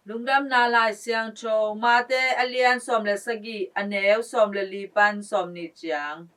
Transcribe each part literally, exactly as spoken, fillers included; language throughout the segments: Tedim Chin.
Lungdamna Lai Siangtho, Mate a lian sawm le sagih, a neu sawm le li pan sawm nih ciang.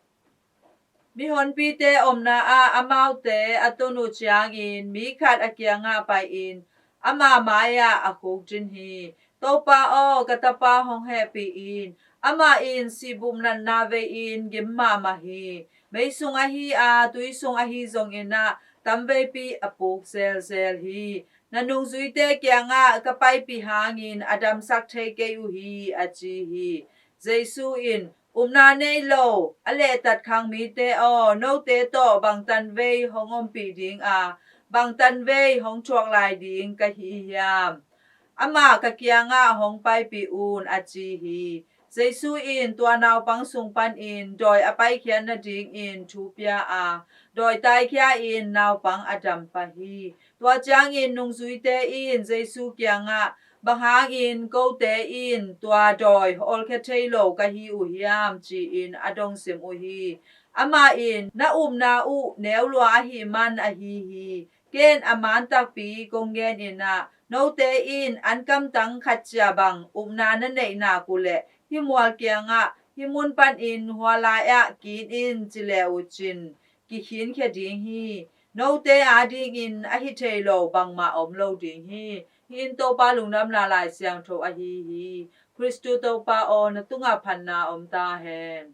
Mihonpite omna ah amaute a tun uh ciangin mi khat a kiangah pai-in ama mai-ah a khukdin hi. Topa aw, ka tapa hong hehpih in. Amah in sihbup natna vei-in gim mahmah hi. Mei sung ahi a, tui sung ahi zongin ah tamveipi a puk zelzel hi. Na nungzuite kiangah ka paipih hangin a damsak thei kei uh hi, a ci hi. Jesu in, upna nei lo, a lehtat khang mite aw, note tawh bang tanvei hong ompih ding a, bang tanvei hong thuak lai ding ka hi hiam? Amah ka kiangah hong paipih un, a ci hi. Jesu in tua naupang sung panin dawi a paikhiat nadingin thu pia a, dawi taikhia-in naupang a dam pah hi. Tua ciangin nungzuite in Jesu kiangah, bang hangin kote in tua dawi hawlkhia thei lo ka hi uh hiam, ci-in a dongsim uh hi. Amah in, na upna uh neu lua ahih man ahi hi. Ken a man takpi kong genin ah, note in an kamtang khat cia bang upna na neih nak uh leh, hih mual kiangah, hih mun panin hua lai-ah kin in, ci le uh cin, kikhinkhia ding hi. Note adingin ahi thei lo bangmah om lo ding hi. Hih in Topa Lungdamna Lai Siangtho ahi hi. Khristu Topa aw, na tungah phatna om ta hen.